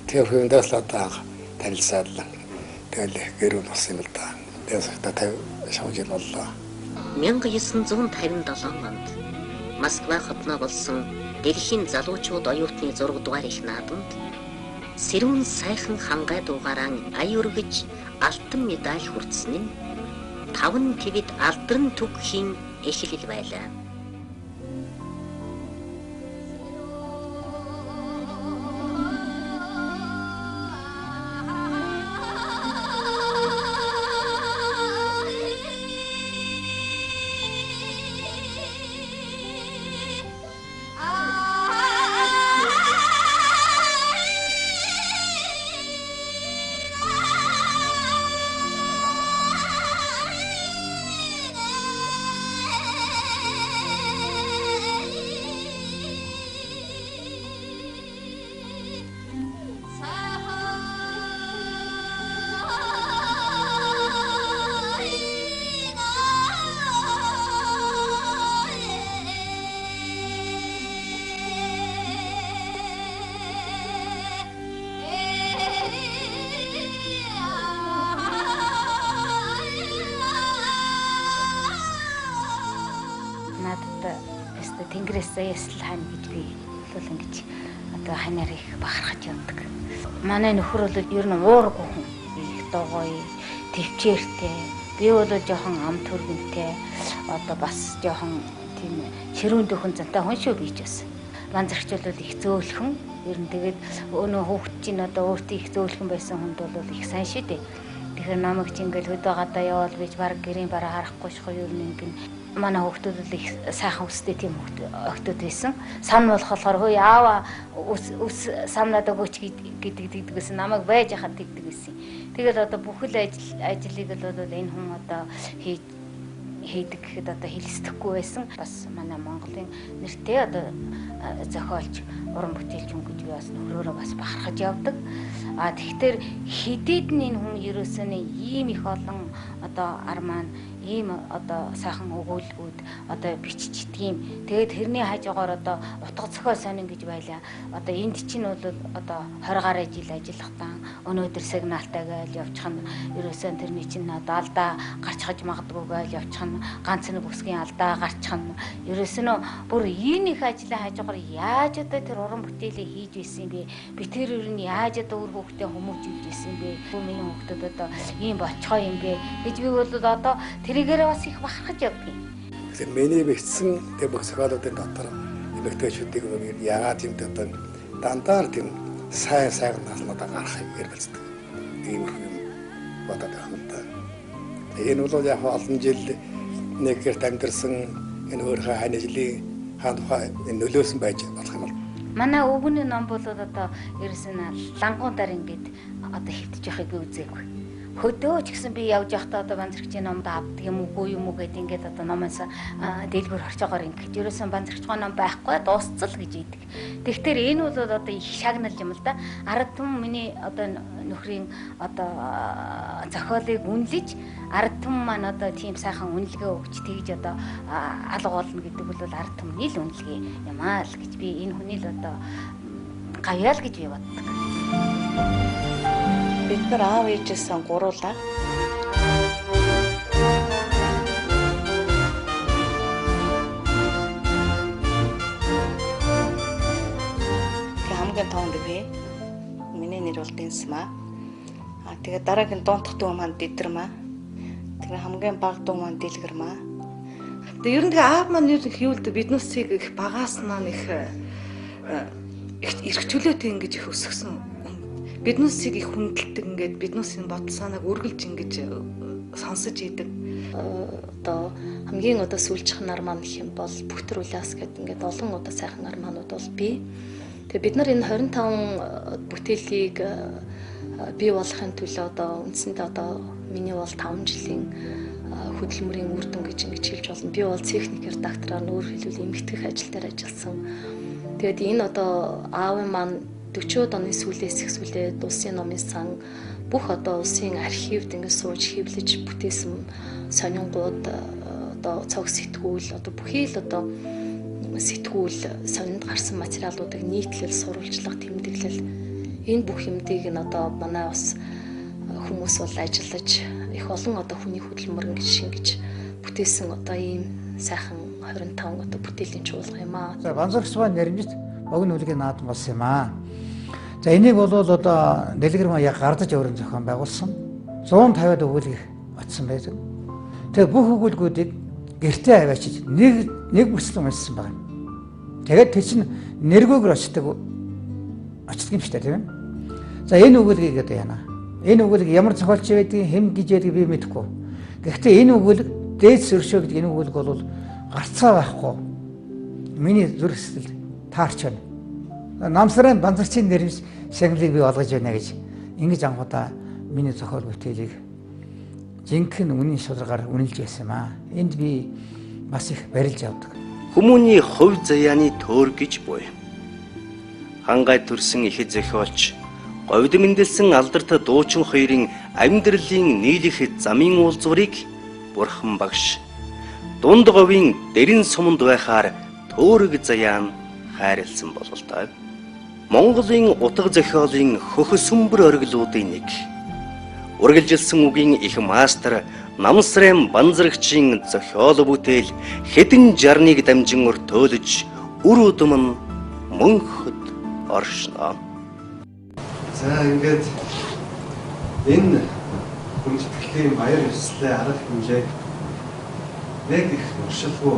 Тэр хүндээс л одоо танилцаад л тэгэл гэрүүл болсон юм л да. Тэгээс одоо 50 жил боллоо. 1957 онд Москва хотноо болсон дэлхийн залуучууд оюутны 6 дугаар их наадамд сэрүүн сайхан хангай дуугаараа ая өргөж алтан медаль хүртсэн нь таван твид алдран түгхийн эхлэл байлаа. заяасл хаана гэж би бол ингэж одоо ханаар их бахархаж явдаг. Манай нөхөр бол ер нь уургүй хүн. Их догой, төвчээртэй. Би бол жоохон ам төргөнтэй. Одоо бас жоохон тийм ширүүн дөхөн зантай хүн шүү би ч бас. Банзарч бол их зөөлхөн. Ер нь тэгээд өнөө хүүхд чинь одоо өөртөө их зөөлхөн байсан хүнд бол их сайн шүү дээ. Тэгэхээр намайг чи ингээл хөдөө гадаа яваал бич баг гэрийн бараа харахгүй шахуу ер нь ингэн манай хүүхдүүд л их сайхан өстэй тийм охтууд байсан. Сан болохоор хөөе аава өс самнаад өгөөч гэдэг тэгдэг гэсэн намайг байж хахад тэгдэг байсан. Тэгэл одоо бүхэл ажил ажлыг л бол энэ хүн одоо хийж хийдэг гэхэд одоо хэлсдэхгүй байсан. Бас манай Монголын нэртэй одоо зохиолч, уран бүтээлч хүн гэж би бас нөхрөөрөө бас бахархаж явдаг. А тэгэхээр хэдийд нь энэ хүн ерөөсөө ийм их олон одоо арман ийм одоо сайхан өгүүлбүүд одоо биччихдэг юм. Тэгээд тэрний хажуугаар одоо утга зохиол сонин гэж байлаа. Одоо энд чинь бол одоо 20 гаруй жил ажиллахдаа өнөөдөр сигналтай гээл явчих нь ерөөсөө тэрний чинь одоо алдаа гарчхаж магадгүй гээл явчих нь ганц нэг үсгийн алдаа гарчих нь ерөөсөө бүр энэ их ажлын хажуугаар яаж одоо тэр уран бүтээлийг хийж байсан юм бэ? Би тэр ер нь яаж одоо үр хүүхдээ хүмүүжүүлж байсан юм бэ? Миний хүүхдүүд одоо ийм болцгоо юм бэ гэж би бол одоо тэрийгээрээ бас их бахархаж явдаг юм. Тэгэхээр миний бичсэн тэр бүх зохиолуудын дотор эмэгтэйчүүдийг яагаад юм одоо дандаа тийм сайн сайхан талнуудаа гаргахыг эргэлздэг. Иймэрхүү юм бодоод байгаа юм да. Энэ бол яг олон жил нэг гэрт амьдарсан энэ өөрийнхөө хань ажлын хаан тухай нөлөөсөн байж болох юм бол. Манай өвгөний ном бол одоо ерөөсөн лангуудаар ингээд одоо хөвтөж явахыг би үзээгүй. Хөдөө ч гэсэн би явж явахдаа одоо банзрагчийн номд авдаг юм уугүй юм уу гэд ингээд одоо номоос дэлгүүр хорчоогоор ингэж ерөөсөн банзрагчгаа ном байхгүй дуусцал гэж идэг. Тэгэхээр энэ бол одоо их шагнал юм л да. Ард түмэн миний одоо нөхрийн одоо зохиолыг үнэлж ард түмэн маань одоо тийм сайхан үнэлгээ өгч тэгж одоо алга болно гэдэг бол ард түмний л үнэлгээ юм аа л гэж би энэ хүний л одоо гавьяал гэж би боддог. Бид нар аав ээжээсээ гуруулаа. Тэгээ хамгийн тоонд би. Миний нэр бол Дэнсмаа. Аа тэгээ дараагийн дундах дүү маань Дидэрмаа. Тэгээ хамгийн бага дүү маань Дэлгэрмаа. Тэгээ ер нь тэгээ аав маань ер нь их юу л дээ биднээс цыг их багаас маань их их эрх чөлөөтэй ингэж их өсгсөн. Биднээсийг их хүндэлдэг ингээд биднээс энэ бодол санааг үргэлж ингэж сонсож идэг. Одоо хамгийн одоо сүүлчих нар маань гэх юм бол Бүхтэр Улиас гэдэг ингээд олон одоо сайхан армаанууд бол бий. Тэгээ бид нар энэ 25 бүтээлийг бий болгохын төлөө одоо үндсэндээ одоо миний бол 5 жилийн хөдөлмөрийн үр дүн гэж ингэж хэлж болно. Би бол техник редактораар нүүр хэлбэл эмгэгдэх ажил дээр ажилласан. Тэгээд энэ одоо аавын маань 40-од оны сүүлээс ихсүүлээд улсын номын сан бүх одоо улсын архивд ингээд сууж хэвлэж бүтээсэн сонингууд одоо цог сэтгүүл одоо бүхий л одоо сэтгүүл сонинд гарсан материалуудыг нийтлэл, сурвалжлага, тэмдэглэл энэ бүх юмдыг нь одоо манай бас хүмүүс бол ажиллаж их олон одоо хүний хөдөлмөр ингэж шингэж бүтээсэн одоо ийм сайхан 25 одоо бүтээлийн чуулга юм аа. За Банзарчгаа нэрмжит богино үлгийн наадам болсон юм аа. За энийг бол одоо Дэлгэрмаа яг гардаж өөрийн зохион байгуулсан 150-ад өгүүлэг очсон байдаг. Тэгээ бүх өгүүлгүүдийг гэртээ аваачиж нэг нэг бүслэн уншсан байна. Тэгээд тэр чинь нэргөөгөр очдог юм шүү дээ, тийм ээ. За энэ өгүүлгийг одоо яана. Энэ өгүүлэг ямар зохиолч байдгийг хэн гэж байдгийг би мэдэхгүй. Гэхдээ энэ өгүүлэг дээд өршөө гэдэг энэ өгүүлэг бол гарцаа байхгүй. Миний зүрх сэтгэл таарч байна. Намсрын Банзарчийн нэрмж шагналыг би олгож байна гэж ингэж анхудаа миний зохиол бүтээлийг жинхэнэ үнийн шударгаар үнэлж байсан юм аа. Энд би бас их барилж явдаг. Хүмүүний хувь заяаны төөр гэж буй. Хангай төрсэн их зохиолч говьд мэндэлсэн алдарт дуучин хоёрын амьдралын нийлэх замын уулзварыг бурхан багш дунд говийн дэрэн суманд байхаар төөрөг заяан хайрлсан бололтой. Монголын утга зохиолын хөхсөмбөр ориглуудын нэг. Үргэлжилсэн үгийн их мастер Намсрын Банзрагчийн зохиол бүтээл хэдэн жарныг дамжин өртөөлж Үр удам нь мөнхөд оршино. За ингээд энэ хүндэтгэлийн баяр ёслолын арга хэмжээг нэг их нуршилгүй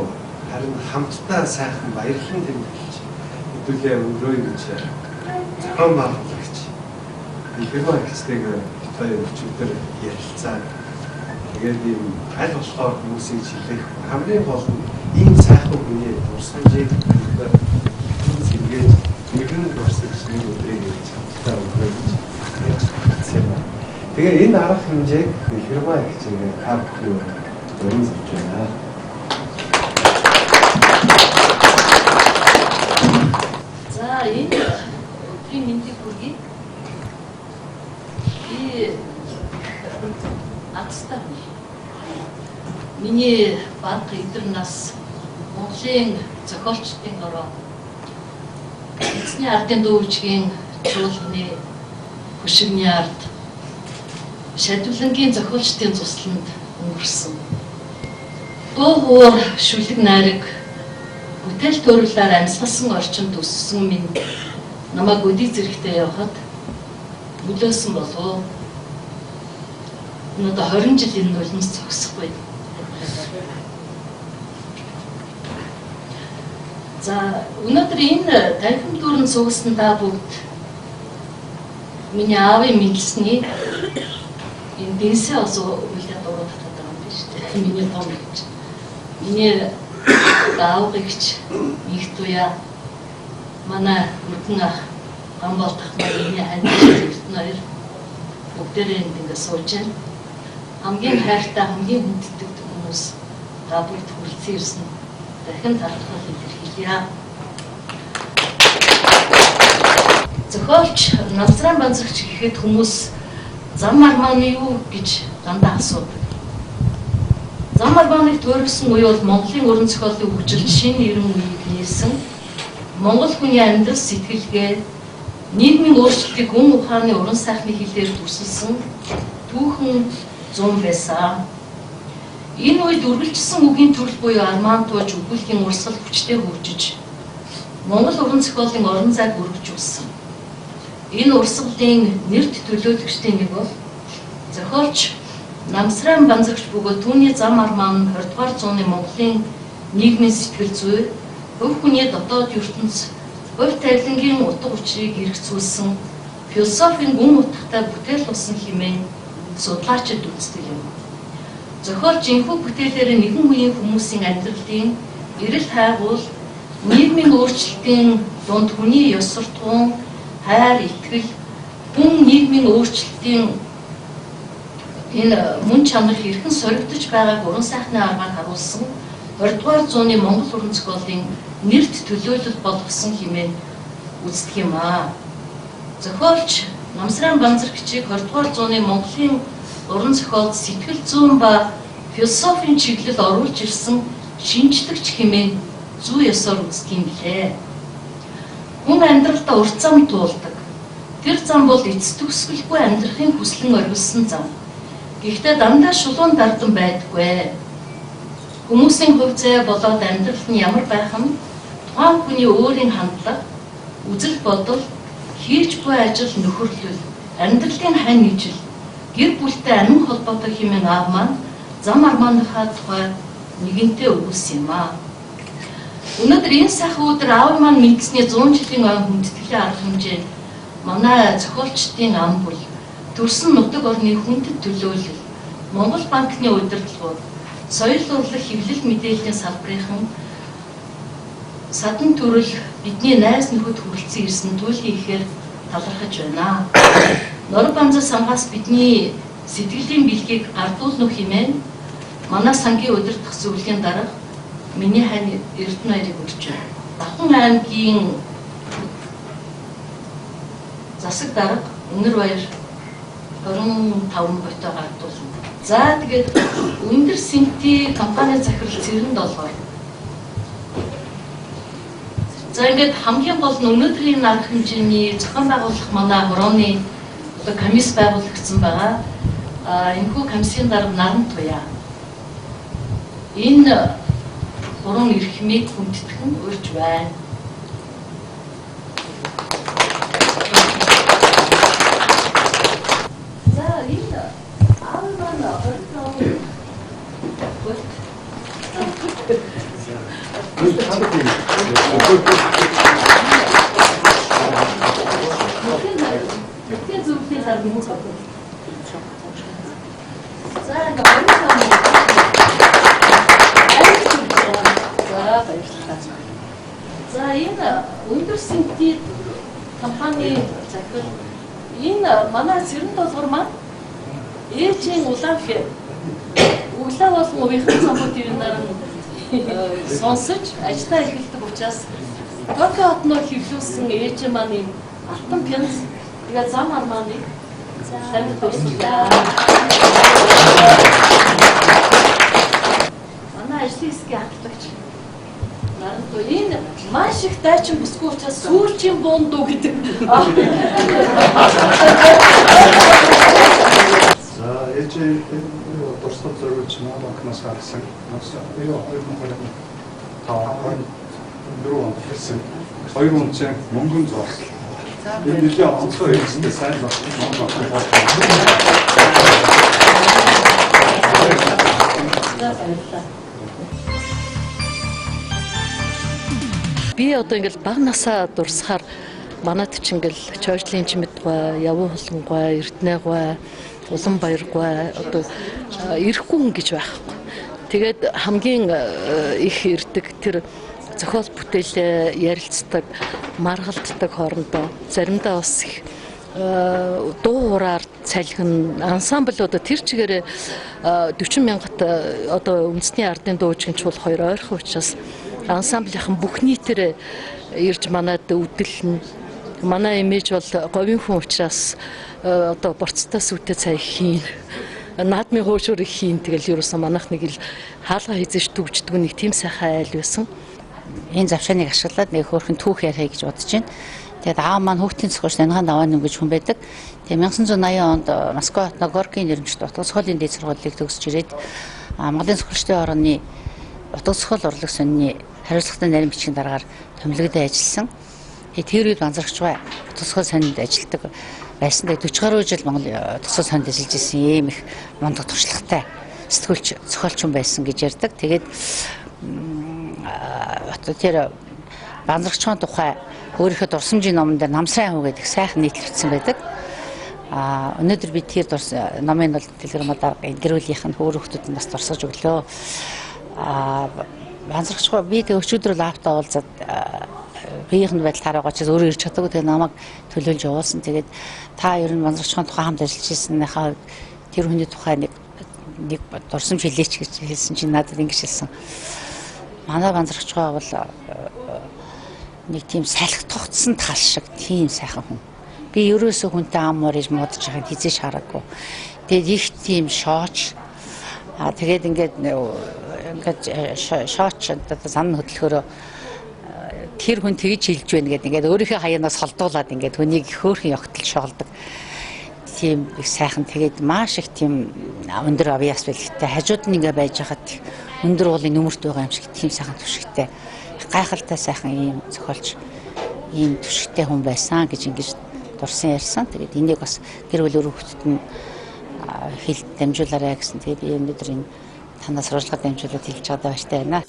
харин хамтдаа сайхан баярлан тэмдэглэж хэдүүлээ өнгөрөөе гэж зохион байгуулагч Дэлгэрмаа эгчтэйгээ бит хоёр өчигдөр ярилцаа. Тэгээд ийм аль болохоор хүмүүсийг чиглэх хамгийн гол нь ийм сайхан хүний дурсамжийг сэргээж мөргөн дурсаж нэг өдрийг ингэж хамтдаа өнгөрөөе гэж ярьж хэлсэн юм. Тэгээ энэ арга хэмжээг Дэлгэрмаа эгчтэйгээ та бүхний өрн зовж байна. За энэ өдрийн мэндийг хүргэе. Би азтай хүн. Миний баг эдэр нас Монголын зохиолчдын ороо эзний ардын дүүжгийн чуулганы хөшигний ард Шадвлангийн зохиолчдын цусланд өнгөрсөн. Дуу хуур шүлэг найраг бүтээл төрөлөөр амьсгалсан орчинд өссөн минь намайг өдий зэрэгтэй явхад нөлөөсөн болов. Энэ одоо 20 жил энэ нулимс зогсохгүй. За өнөөдөр энэ танхим дүүрэн суугсан та бүгд миний аавын мэдлсний энэ дэнсээ бас үлдээд дуруу татаад байгаа юм биш үү? Миний том гэж. Миний аавгийгч их туяа манай өргөн ах Гамболдох маань миний хань эрдэнэ хоёр бүгдээрээ энд ингээд сууж байна. Хамгийн хайртай, хамгийн хүндэтдэг хүмүүс та бүгд хүрэлцэн ирсэн. Дахин талархал илэрхийлье. Зохиолч Намсран Банзрагч гэхэд хүмүүс зам армааны юу гэж дандаа асуудаг. Зам армааныг туурвсан үе бол Монголын өрн зохиолын хөгжил шинэ 90 үеийг нээсэн. Монгол хүний амьдрал сэтгэлгээ нийгмийн өөрчлөлтийг гүн ухааны уран сайхны хэлээр дүрсэлсэн түүхэн зун байсан. Энэ үед үргэлжлсэн үгийн төрөл буюу арман тууж өгүүлгийн урсгал хүчтэй хөгжиж Монгол уран зохиолын орон зайг өргөжүүлсэн. Энэ урсгалын нэрт төлөөлөгчдийн нэг бол зохиолч Намсран Банзрагч бөгөөд түүний зам арман нь 20 дугаар зууны Монголын нийгмийн сэтгэл зүй, хувь хүний дотоод ертөнц, хувь тавилангийн утга учирыг эргцүүлсэн философийн гүн утгатай бүтээл болсон хэмээн судлаачид үздэг юм. Зохиолч энэхүү бүтээлээр нэгэн үеийн хүмүүсийн амьдралын эрэл хайгуул, нийгмийн өөрчлөлтийн дунд хүний ёс суртахуун, хайр, итгэл, хүн нийгмийн өөрчлөлтийн энэ мөн чанар хэрхэн соригдож байгааг уран сайхны аргаар харуулсан 20 дугаар зууны Монгол уран зохиолын нэрт төлөөлөл болгосон хэмээн үздэг юм аа. Зохиолч Намсран Банзрагчийг 20 дугаар зууны Монголын уран зохиолд сэтгэл зүйн ба философийн чиглэл оруулж ирсэн шинжлэгч хэмээн зүй ёсоор үздэг юм билээ. Хүн амьдралдаа урт зам туулдаг. Тэр зам бол эц төгсгөлгүй амьдрахын хүслэн оргилсан зам. Гэхдээ дандаа шулуун дардан байдаггүй. Хүмүүсийн хувь заяа болоод амьдрал нь ямар байх нь тухайн хүний өөрийн хандлага, үзэл бодол, хийж буй ажил нөхөрлөл, амьдралын хань ижил, гэр бүлтэй амин холбоотой хэмээн аав маань зам армааныхаа тухай нэгэнтээ өгүүлсэн юм аа. Өнөөдөр энэ сайхан өдөр аав маань мэдлсний 100 жилийн ойн хүндэтгэлийн арга хэмжээ манай зохиолчдын ам бүл, төрсөн нутаг орны хүндэт төлөөлөл, Монгол банкны удирдлагууд, соёл урлаг хэвлэл мэдээллийн салбарынхан садан төрөл бидний найз нөхөд хүрэлцэн ирсэн туйлын ихээр талархаж байна. Норог Банзар самгаас бидний сэтгэлийн бэлгийг гардуулна хэмээн манай сангийн удирдах зөвлөлийн дарга миний хань Эрдэнэ хоёрыг урьж байна. Давхан аймгийн засаг дарга Өнөр баяр 25 ботоо гардуулна. За тэгээд өндөр сэнти компани захирал Цэрэн долгоор. За ингээд хамгийн гол нь өнөөдрийн арга хэмжээний зохион байгуулах манай хорооны одоо комисс байгуулагдсан байгаа. Энэхүү комиссийн дарга Наран Туяа. Энэ гурван эрхмийг хүндэтгэн урьж байна. Нүхтийн зөвлөлийн дарга мөн цогтой. За ингээ 25. За баярлалаа. За энэ өндөр сэнтий компани захирал энэ манай Цэрэн долгор маань ээжийн улаан фэ өглөө болгон уяхан самбуу тэрнээр нь сонсож ажлаа эхэлдэг учраас Токио хотноо хэвлүүлсэн ээж маань ийм алтан пянз тэгээ зам армааныг танд хүргэлээ. Манай ажлын хэсгийн хатлагч Нарантуу энэ маш их дайчин бүсгүй учраас сүүлчийн буундуу гэдэг. За ээж дурсгал зориулж Монгол банкнаас гаргасан 2025 онд хэлсэн 2 унцын мөнгөн зоосол. Энэ нэлийн онцгой хэрэгсэлтэй сайн зоосол Монгол банкны За баярлалаа. Би одоо ингээл бага насаа дурсахаар манад ч ингээл Чойртлын чимэдгой, Явуу хулгангой, Эрдэнэгой, Уланбаяргой одоо ирэхгүй хүн гэж байхгүй. Тэгээд хамгийн их ирдэг тэр зохиол бүтээлээ ярилцдаг, маргалддаг хоорондоо заримдаа бас их дуу хураар цалхин ансамбл одоо тэр чигээрээ 40 мянгат одоо үндэсний ардын дуужигч бол хоёр ойрхон учраас ансамблийнхан бүх нийтээр ирж манад үдэлнэ. Манай имиж бол говийн хүн учраас одоо борцтой сүтэ цай хийн. Наадмын хуушуур их хийн. Тэгэл ерөөсөн манайх нэг л хаалга хийзэж түгждэг нэг тийм сайхан айл байсан. Энэ завшааныг ашиглаад нэг хөөрхөн түүх яриа гэж бодож байна. Тэгээд аав маань хүүхдийн зохиолч Нангаан Даваанүн гэж хүн байдаг. Тэгээд 1980 онд Москва хотно Горькийн нэрмжит утга зохиолын дээд сургуулийг төгсөж ирээд Монголын зохиолчдын орны утга зохиол урлаг сонины хариуцлагатай нарийн бичгийн дараагаар томилогдсон ажилласан. Тэгээд тэр үед Банзрагч бай утга зохиол сонинд ажилладаг байсан. Тэгээд 40 гаруй жил Монгол утга зохиол сонинд ажиллаж исэн ийм их мундаг туршлагатай сэтгүүлч зохиолч хүн байсан гэж ярьдаг. Тэгээд тэр Банзрагчийн тухай өөрийнхөө дурсамжийн номон дээр Намсрын хүү гэдэг сайхан нийтлэгдсэн байдаг. Өнөөдөр би тэр номын бол Дэлгэрмаа дарга гэр бүлийнх нь өөр хүүхдүүд нь бас дурсаж өглөө. Банзрагч би тэг өчигдөр лаптаа уулзаад биеийнх нь байдал хараагаа ч өөрөө ирж чадаагүй. Тэгээ намайг төлөөлж явуулсан. Тэгээд та ер нь Банзрагчийн тухай хамт ажиллаж ирсэнийхээ тэр хүний тухай нэг дурсамж хэлээч гэж хэлсэн чинь надад ингэж хэлсэн. Манай Банзрагч бол нэг тийм салхи тогтсон тал шиг тийм сайхан хүн. Би ерөөсөө хүнтэй ам муурж муудаж байгааг хизээш хараагүй. Тэгээд их тийм шооч. Тэгээд ингээд шооч одоо зан хөдлөхөөрөө тэр хүн тэгж хэлж байна гэдэг ингээд өөрийнхөө хаяанаас холдуулаад ингээд хүнийг хөөрхөн ёгтол шоолдог. Тийм их сайхан. Тэгээд маш их тийм өндөр авьяас бэлэгтэй. Хажууд нь ингээд байж хахад өндөр уулын нүмерт байгаа юм шиг тийм сайхан түвшигтэй. Гайхалтай сайхан ийм зохиолч, ийм түвшигтэй хүн байсан гэж ингэж дурсан ярьсан. Тэгээд энийг бас гэр бүл өөр хүүхдэд нь хэл дамжуулаарай гэсэн. Тэгээд би өнөөдөр энэ танаас сурвалжлага дамжуулаад хэлж байгаадаа баяртай байна.